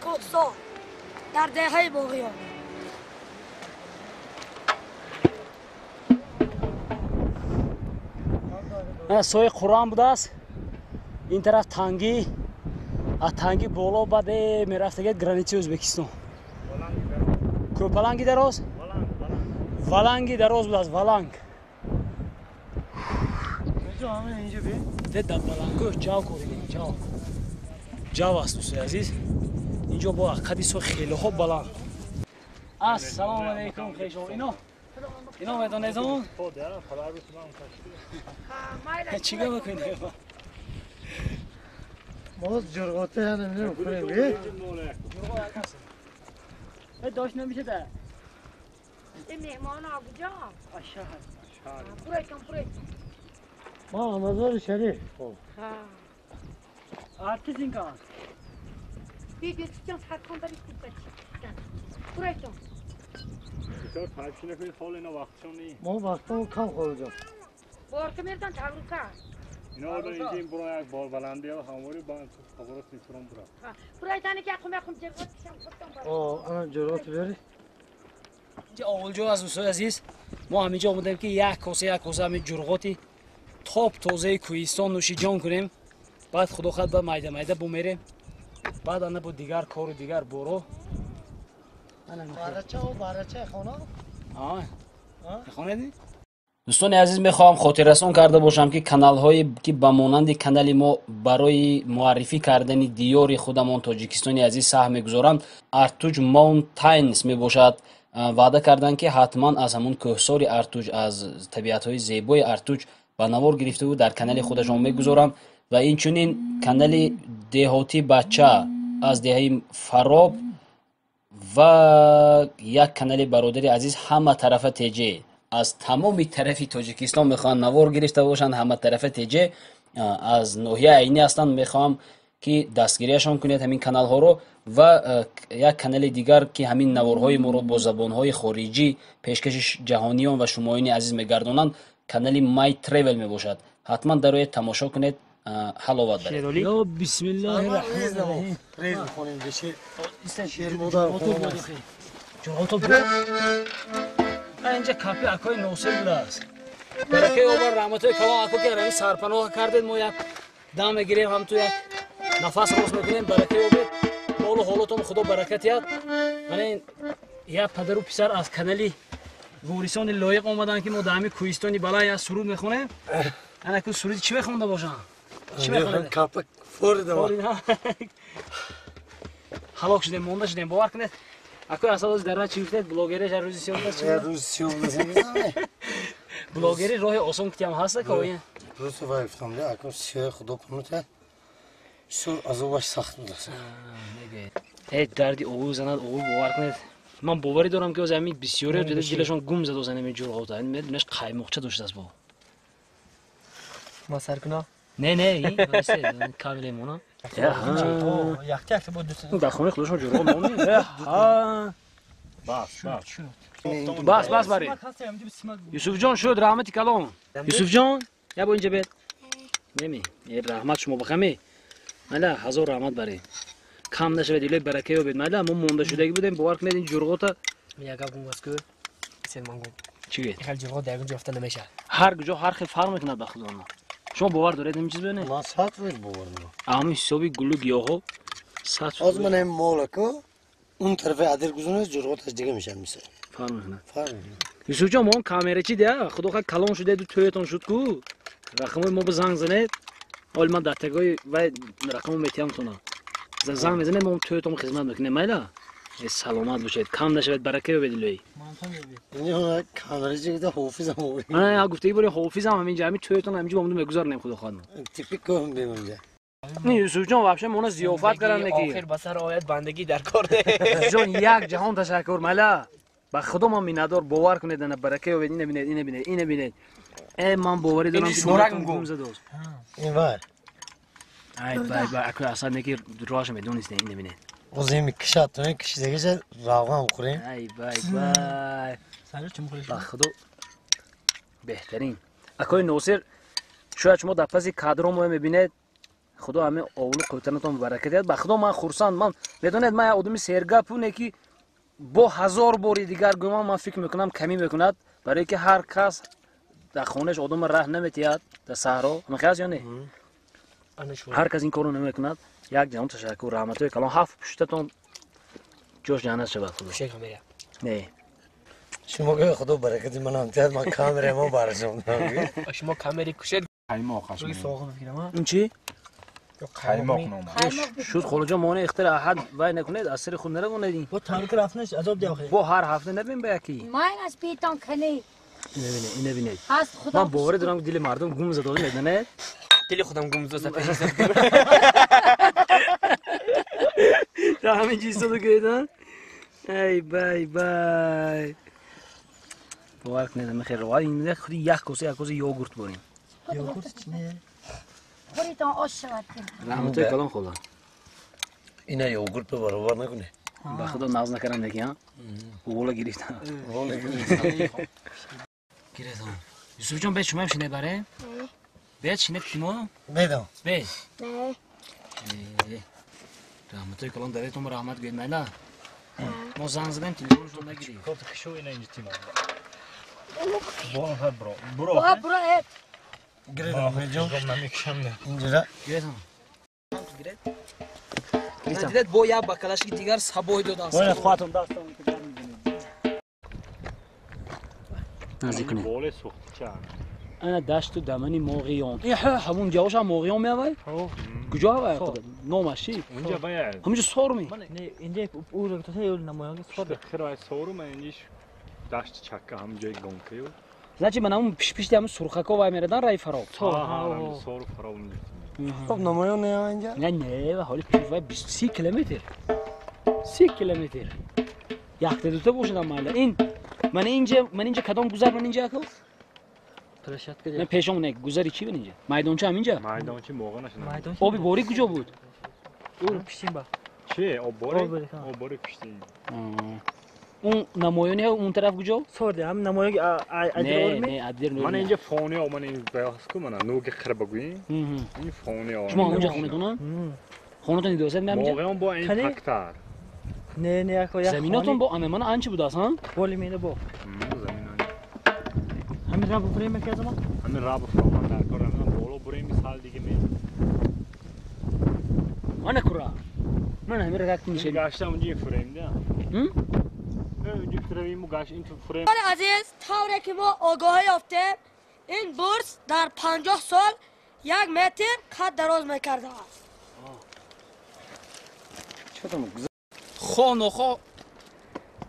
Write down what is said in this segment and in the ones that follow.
кӯҳсор дар деҳаи Боғиён. Сои Қуръон будааст. Ин тараф тангӣ, аз тангӣ боло баъд мерафтагед границаи Ӯзбекистон. Кӯпаланги дароз? Валанги дароз будааст, валанг. Дар балангӯ ҷав коридем, ҷав. Ҷав аст, дӯстои азиз. Инҷо бо қади со хелеҳо баланд. Ассалому алайкум, хешо. Ино медонедон? Чӣ гап мекунед? Мо ҷурғота намехӯрем. Дошт намешад. Ин меҳмон куҷо? Пурекам, пурекам. Мо Мазори Шариф. Артизинкан. Бигӯ саркон бари хуб бачи. Пурекам. Мо вақтамон кам холиҷон. Борка мердан табрука. Ино инҷа ин буро як бор баландӣ ҳамвори хабарос мекунам бура. Пурайтани ки якум якум ҷурғот кишам худтон бар. О, ана ҷурғот бери. Инҷа овулҷо аст, дӯстои азиз. Мо ҳаминҷо омадем ки як коса як коса ҳамин ҷурғоти топ тозаи кӯҳистон нӯшиҷон кунем. Баъд худо хоҳад ба майда майда бумерем. Баъд ана бо дигар кору дигар боро. Барача о барача хона? А. Хонедӣ? Дӯстони азиз, мехоҳам хотиррасон карда бошам, ки каналҳое ки ба монанди канали мо барои муаррифӣ кардани диёри худамон Тоҷикистони азиз саҳм мегузоранд, Артуҷ Mountains мебошад. Ваъда карданд, ки ҳатман аз ҳамун кӯҳсори Артуҷ, аз табиатҳои зебои Артуҷ ба навор гирифтаву дар канали худашон мегузоранд. Ва инчунин канали Деҳотӣ бача аз деҳаи Фароб ва як канали бародари азиз Ҳама тарафа теҷе аз тамоми тарафи Тоҷикистон мехоҳанд навор гирифта бошанд. Ҳама тарафа теҷе аз ноҳияи Айнӣ ҳастанд. Мехоҳам ки дастгирияшон кунед ҳамин каналҳоро. Ва як канали дигар, ки ҳамин наворҳои моро бо забонҳои хориҷӣ пешкаши ҷаҳониён ва шумоёни азиз мегардонанд, канали My Travel мебошад. Ҳатман дароед, тамошо кунед, ҳаловат баред. Ё бисмиллаҳи раҳмони раҳим. Рез бихонем шер модар. Инҷа капи акои Носир будааст. Баракаи обар, раҳматҳои калон ако, ки ҳамин сарпаноҳ кардед. Мо як дам мегирем, ҳамту як нафас рост мекунем. Баракаи обед, молу ҳолотон худо баракат диҳад. Мана ин як падару писар аз канали Ворисони лоиқ омаданд, ки мо дар ҳамин кӯҳистони баланд як суруд мехонем. Ана ку суруди чӣ мехонда бошанд? Чӣ мехонед? Капа форида. Ҳалок шудем, монда шудем, бовар кунед. Акои Асад, оз дара чӣ гуфтед? Блогери ҳар рӯзи сиём аст. Ҳар рӯзи сиём. Блогери роҳи осон кутиам ҳаста ко? Рӯзи вай гуфтам, ако сиёи худо пунута бисёр азобаш сахт будааст. Э, дарди ову занад ову, бовар кунед. Ман боварӣ дорам, ки оз ҳамин бисёре дилашон гум зад оз ҳамин ҷурғота. Медонеш, қаймоқча доштааст бо. Ма сар кунам? Не, не, камиле мона. Якта якта бо ду. Дар хонаи худашон ҷурғот монем. Бас, бас. Бас, бас баред. Юсуфҷон, шуд, раҳмати калон. Юсуфҷон, я бо инҷа бед. Неми, раҳмат шумо бахаме. Мала, ҳазор раҳмат баред. Кам нашавад, илоҳи барака ёбед. Мала, мо монда шудагӣ будем, бовар кунед, ин ҷурғота. Як гап гум аст ку. Сен ман гум. Чӣ гӯед? Хел ҷурғот дар ягон ҷо ёфта намешавад. Ҳар куҷо ҳар хел фарқ мекунад ба худо. Шумо бовар доред ҳамин чиз бе не? Ман 100% бовар дорам. Ҳамин ҳисоби гулу гиёҳҳо 100%. Ҳозир ман ҳамин молаку он тарафи адир гузоред, ҷурғоташ дига мешавад мисол. Фарқ мекунад. Фарқ мекунад. Юсуфҷон, мо он камерачи дия, худо хоҳад калон шудед, тӯятон шуд ку. Рақамҳои мо ба занг занед. Ҳоли ман дар тагои вай рақамо метиҳам тона. Занг мезанед, мо тӯятон хизмат мекунем, майла? Саломат бошед, кам нашавед, барака ёбед илоҳӣ. Камерачи гуфта ҳофизам. Ана гуфтагӣ борем, ҳофизам ҳаминҷа, ҳамин тӯятон ҳаминҷа омаду мегузаронем, худо хоҳад. Типи кӯҳ бемонҷа. Не, Юсуфҷон, вообще мона зиёфат кардан ки. Охир ба сар ояд, бандагӣ дар кор. Юсуфҷон, як ҷаҳон ташаккур, майла. Ба худо ман миннатдор, бовар кунед, ана барака ёбед, ина бинед, ина бинед, ина бинед. Э, ман боварӣ дорам, ки гум задост. Ин вай. Ай, бай, бай, акои Асад неки роҳаша медонистем, ина бинед. Озими кишат, то кишидагиша равған хӯрем. Ай, бай, бай. Ба худо беҳтарин. Акои Носир, шояд шумо дар паси кадро мо мебинед, Худо ҳамин овулу қувватанатон баракат диҳад. Ба Худо ман хурсанд. Ман медонед, ман як одами сергапуне ки бо 1000 бори дигар гӯям, ман фикр мекунам камӣ мекунад, барое ки ҳар кас дар хонааш одама раҳ наметиҳад дар саҳро. Ҳамин аст ё не? Ҳар кас ин корро намекунад. Як ҷаҳон ташаккур, раҳматҳои калон. Ҳафт пуштатон ҷош ҷаннат шавад Худо. Не. Шумо ки Худо баракати манам диҳад, ман камера мо барашон. Шумо камери кушед. Қаймоқ рӯи соғ бигирам, а? Ин чӣ? Қаймоқ нома. Шуд холаҷон, моне ихтир аҳад вай накунед, аз сари худ наравонед ин. Бо таҳрик рафтанаш азоб диҳ охир. Бо ҳар ҳафта набин ба якӣ. Ман аз бетон кани. Ина бинед, ина бинед. Аз Худо. Ман боварӣ дорам ки дили мардум гум зада медонед. Дили худам гум зада. Та ҳамин чиз сода гӯедан? Ай бай бай. Бовар кунед, ами хел рова ин худи як коса, як коса йогурт борем. Йогурт чӣ не? Хӯритон ош шавад. Раҳматои калон хола. Ина йогурт ба баробар накунед. Ба Худо нағз накардам неки, а? Вола гирифтам. Вола гирифтам. Гирифтам. Юсуфҷон, бед шумоям шинед баре? Бед шинед кимо? Бедам. Бед. Не. Раҳматои калон даретон раҳмат гӯед майла. Мо занг задем, телефоншон нагирифт. Корти кишо ина инҷи тима. Бо бро. Бро. Бо бро. Гирифтам, Ахмедҷон. Намекушам не. Инҷора. Гирифтам. Гирифтам. Дидед бо як бакалашки дигар сабой додан. Бояд худатон дастон ки дар мезанед. Наздик кунед. Боле сӯхтча. Ана дашту дамани моғиён. Ин ҳамун ҷавоша моғиён меавай? Куҷо авай? Номаш чӣ? Унҷа бая. Ҳамунҷо сорми? Не, инҷа ӯ то сай намоянги сор. Хирай сорум, инҷиш дашти чакка ҳам ҷои гонкаю. Значит, ман ҳамун пишпишти ҳамун сурхако вай мерадан рай фароб. Сору фароб. Хоб намоён не инҷа? Не, не, ҳоли пиш вай 30 километр. 30 километр. Якта дута бошад майла. Ин ман инҷа кадом гузар ман инҷа ако? Площадка. Не пешон не гузари чӣ бин инҷа? Майдонча ҳам инҷа? Майдонча моға нашина. Оби борӣ куҷо буд? Ӯ пиштин ба. Чӣ? Об борӣ? Об борӣ пиштин. Он намоёни он тараф куҷо? Сорди, ҳам намоёни Не, не, адир не. Ман инҷа фони о, ман ин баёс ку мана нуги қирба гӯем. Ин фони о. Шумо ҳамунҷа хонатон? Хонатон идосад меамҷа? Моғиён бо ин тактар. Не, не, ако як Заминотон бо ана мана анчи будааст, ҳа? Боли мена бо. Замин. Ҳамин рабу фрейм кардам? Ҳамин рабу фрейм дар кор ҳамин боло бурем сал диге ме. Мана кура. Ман ҳамин ра як мишел. Гашта унҷа фрейм да. Азиз, тавре ки мо огоҳӣ ёфтем, ин бурс дар 50 сол 1 метр қад дароз мекардааст. Хо нохо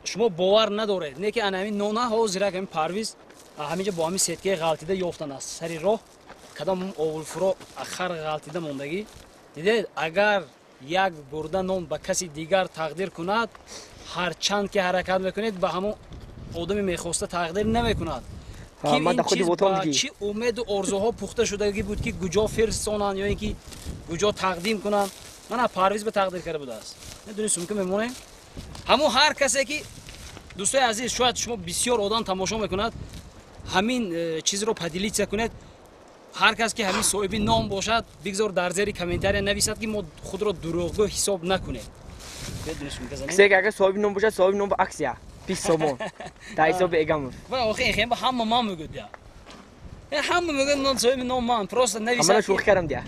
шумо бовар надоред, не ки ана ҳамин нона ҳозирак ҳамин Парвиз ҳаминҷа бо ҳамин сеткаи ғалтида ёфтанд аз сари роҳ, кадом овулфуро ахар ғалтида мондагӣ. Дидед, агар як бурда нон ба каси дигар тақдир кунад, ҳарчанд ки ҳаракат мекунед, ба ҳамон одами мехоста тақдир намекунад. Ки ин чиз ба чӣ умеду орзуҳо пухта шудагӣ буд, ки куҷо фирсонанд ё ин ки куҷо тақдим кунанд. Мана Парвиз ба тақдир карда будааст. Медонед, сумка мемонем. Ҳамон ҳар касе ки дӯстои азиз, шояд шумо бисёр одам тамошо мекунад, ҳамин чизро поделиться кунед. Ҳар кас ки ҳамин соҳиби ном бошад, бигзор дар зери комментария нависад, ки мо худро дурӯғгӯ ҳисоб накунем. Кисе ки агар соҳиби ном бошад, соҳиби ном ба аксия 20 сомон дар ҳисоби Эгамов. Ва охи эхем ба ҳама ман мегӯяд я. Ҳама мегӯяд нон соҳиби ном ман, просто нависад. Ҳамана шӯхӣ кардам дия.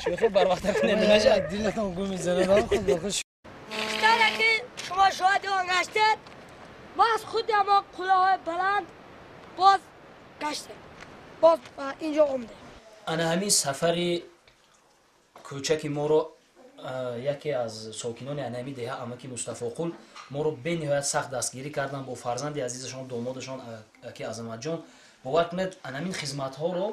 Шӯхӣ барвақт кунед намешавад. Дилатон гум мезанад, худ ба худ. Читоре ки шумо шоҳиди он гаштед, мо аз худи ҳамон қуллаҳои баланд боз гаштем, боз инҷо омдем. Ана ҳамин сафари кӯчаки моро яке аз сокинони анами деҳа амаки Мустафоқул моро бениҳоят сахт дастгирӣ карданд бо фарзанди азизашон, домодашон аки Азаматҷон. Бовар кунед, анамин хизматҳоро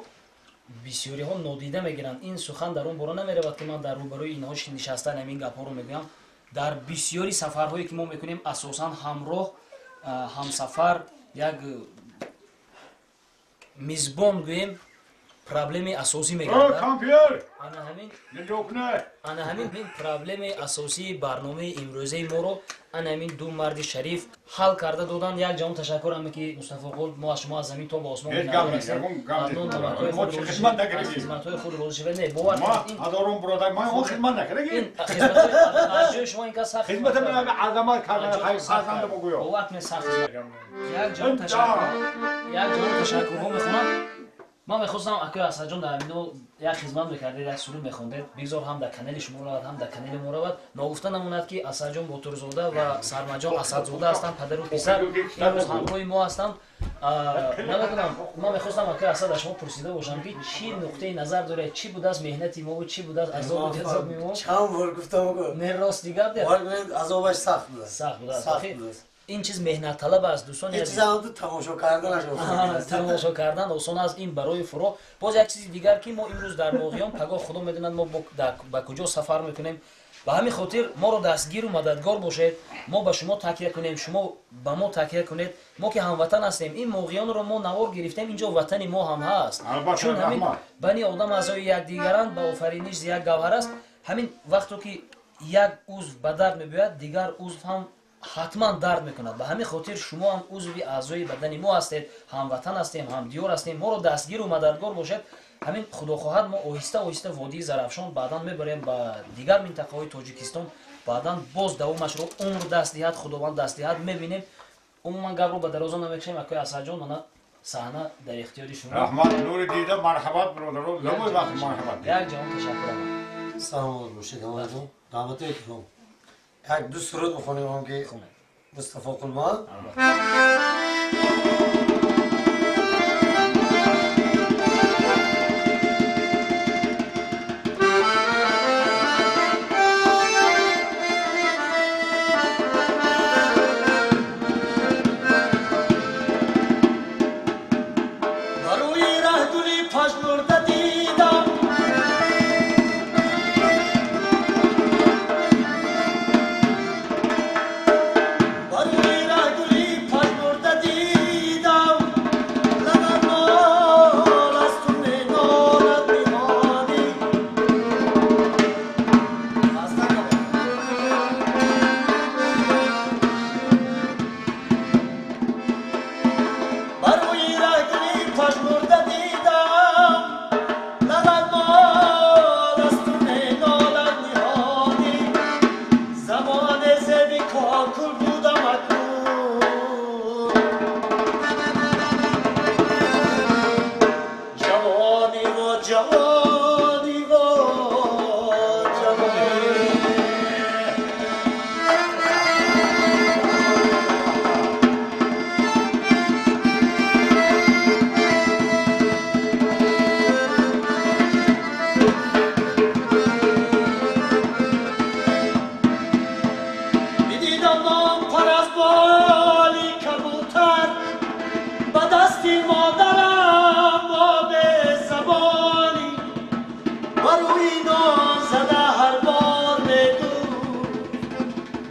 бисёриҳо нодида мегиранд. Ин сухан дар он бора намеравад, ки ман дар рӯбарӯи инҳо нишастан ҳамин гапҳоро мегӯям. Дар бисёри сафарҳое ки мо мекунем, асосан ҳамроҳ, ҳамсафар, як мизбон гӯем, проблеми асосӣ мегардад. Ана ҳамин проблеми асосии барномаи имрӯзаи моро ана ҳамин ду марди шариф ҳал карда доданд. Як ҷаҳон ташаккур ҳаме ки Мустафоқул, мо аз шумо аз замин то ба осмон хизматҳои худ розӣ шавед. Не, бовар ҳазорон бародар ман он хизмат накардагӣ. Аз ҷои шумо ин кас сахт хизмата ман азамат кардан фарзандам гӯё. Бовар кунед, сахт хизмат. Як ҷаҳон ташаккур, як ҷаҳон ташаккурҳо мехонам. Ман мехостам, акои Асадҷон, дар ҳамино як хизмат мекардед, як суруд мехондед. Бигзор ҳам дар канали шумо равад, ҳам дар канали мо равад. Ногуфта намонад, ки Асадҷон Ботурзода ва Сармаҷон Асадзода ҳастанд, падару писар, имрӯз ҳамроҳи мо ҳастанд. Намедонам, ман мехостам, акои Асад, аз шумо пурсида бошам, ки чӣ нуқтаи назар доред, чӣ будааст меҳнати мову чӣ будааст азобу ҷазоби мо? Чанд бор гуфтам. Не, рости гап де. Азобаш сахт будааст. Сахт будааст. Ин чиз меҳнатталаб аст, дӯстони азиз. Тамошо карданаш тамошо кардан осон аст, ин барои фуро. Боз як чизи дигар, ки мо имрӯз дар Моғиён, пагоҳ худо медонад мо ба куҷо сафар мекунем. Ба ҳамин хотир моро дастгиру мададгор бошед, мо ба шумо такя кунем, шумо ба мо такя кунед. Мо ки ҳамватан ҳастем, ин Моғиёнро мо навор гирифтем, инҷо ватани мо ҳам ҳаст. Чун ҳамин бани одам аъзои якдигаранд, ба офариниш як гавҳар аст. Ҳамин вақто ки як узв ба дард мебиёяд, дигар узв ҳам ҳатман дард мекунад. Ба ҳамин хотир шумо ҳам узви аъзои бадани мо ҳастед, ҳамватан ҳастем, ҳамдиёр ҳастем. Моро дастгиру мададгор бошед. Ҳамин худо хоҳад, мо оҳиста оҳиста водии Зарафшон, баъдан мебарем ба дигар минтақаҳои Тоҷикистон, баъдан боз давомашро умр даст диҳад, Худованд даст диҳад, мебинем. Умуман гапро ба дарозо намекашем. Акои Асадҷон, мана саҳна дар ихтиёри шумо. Раҳмат, нури дида, марҳабат, бародаро, лабои вақт марҳабат. Як ҷаҳон ташаккурам. Саломат бошед, ҳамаҷон. Раҳматои калом. Як ду суруд бихонем, ҳам ки Мустафо Қулман.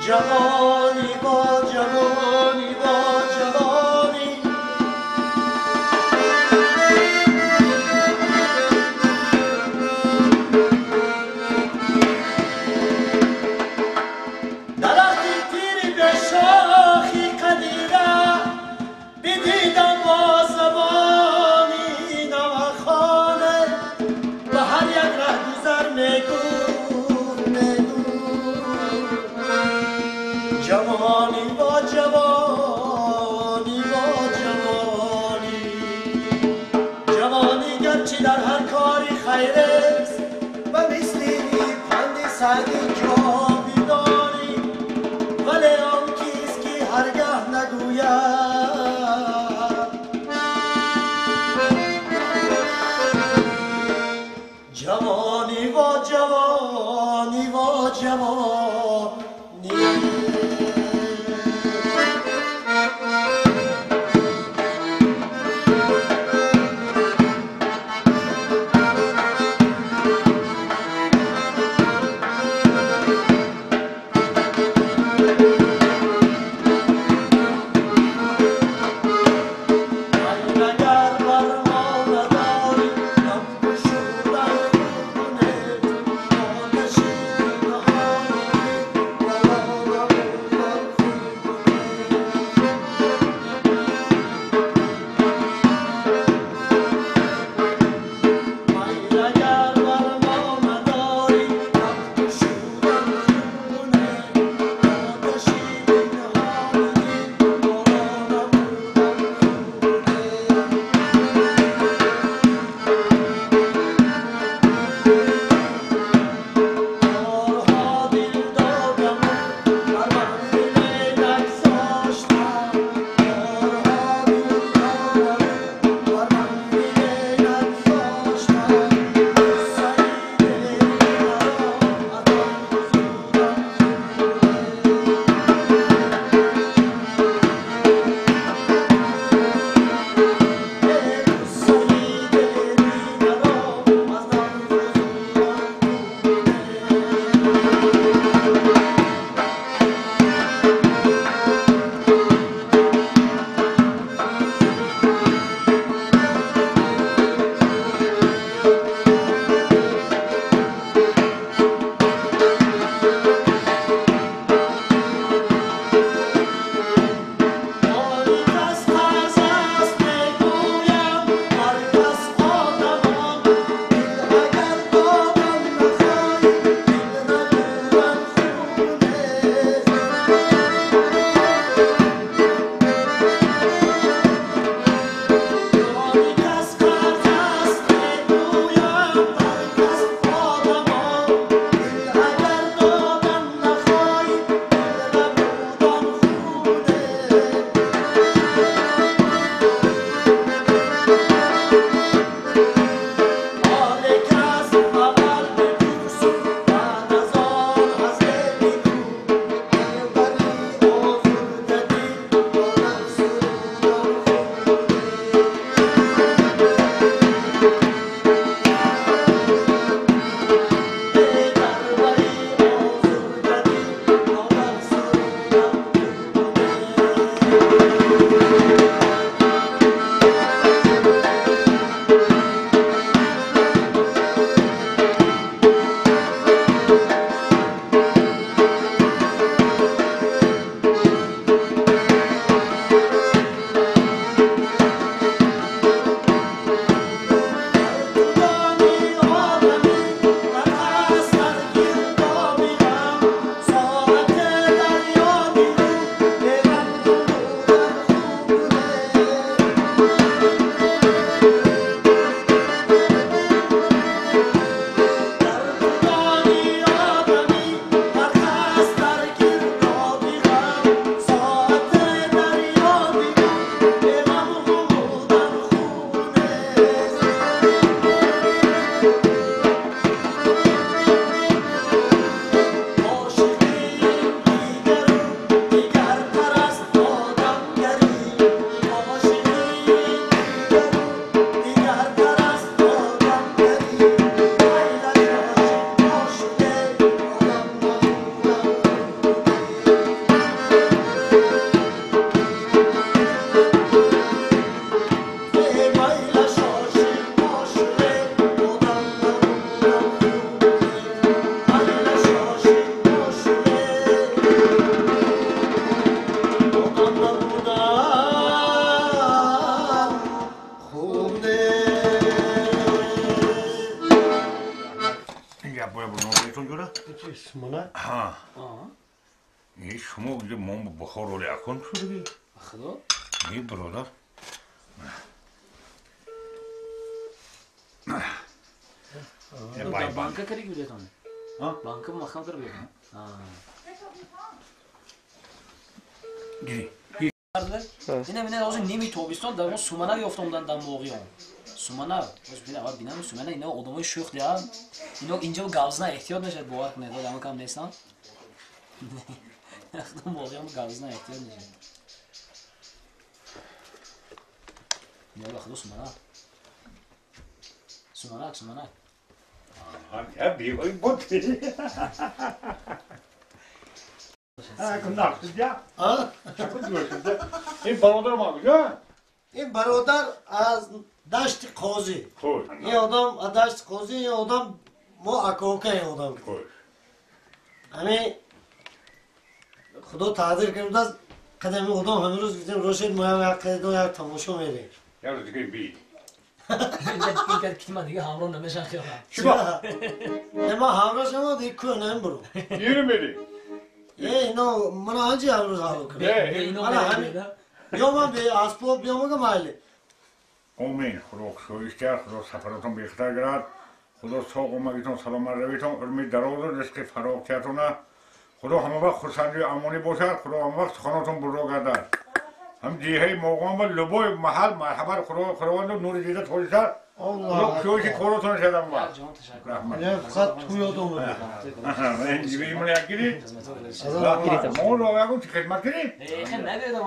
جوانی با جوانی با جوانی درختی تیری به شاخی قدیره بدیدم با زبانی نوخانه به هر یک رهگذر میگو جوانی با جوانی با جوانی جوانی گرچه در هر کاری خیر است و مثل پند سعدی جاویدانی ولی آن کیست که هرگه نگوید جوانی با جوانی با جوانی. ин шумо инҷо мом бухор оли акун шудагӣ. Худо? Ин бародар. Банка кари будетон? Банка махкам кар будетон? Гири. Ина мина ҳозир ними тобистон дар он суманак ёфтомдан дар моғиён. Суманак. Ҳозир бина аввал бинам суманак ино одамои шӯх диҳанд. Ино инҷо гавзна эҳтиёт мешавад бовар кунед. Одама кам нестанд. Моғиён гавзна эҳтиёт мешавад. Ино ба худо суманак. Суманак, суманак. Я бивой буд. Ин бародар ма куҷо? Ин бародар аз дашти қозӣ. Ин одам аз дашти қозӣ, ин одам мо акока ин одам. Ҳамин худо таъдир кардааст, қадами одам ҳамин рӯз гуфтем рошед мо ҳам як қадам як тамошо мерем. Як рӯз дига би. Ин кад китма дига ҳамроҳ намешан хиёнам. Чиба? Не ма ҳамроҳ шама дига кӯ намебурам. Иро мери? Э, ино мана анҷи ҳамрӯз ҳаво кунам. Мана ҳамин. Биё ман бе асбоб биё мага майли. Омин. Худо кушоиш диҳад, Худо сафаратон бехатар гирад, Худо соғ омагитон саломат равитон, урми дарозу ризқи фароғ тиятона. Худо ҳама вақт хурсандию амонӣ бошад, Худо ҳама вақт суханотон бурро гардад. Ҳам деҳаи Моғон ба любой маҳал марҳабат Худо Худованду нури дида тоҷисар. Худо кушоиши коротон шадам ва. Раҳмат. Фақат ту ёд омадӣ. Ин ҷиби ман як гирӣ. Мо ро ягон хидмат кунӣ? Э, хел набедам.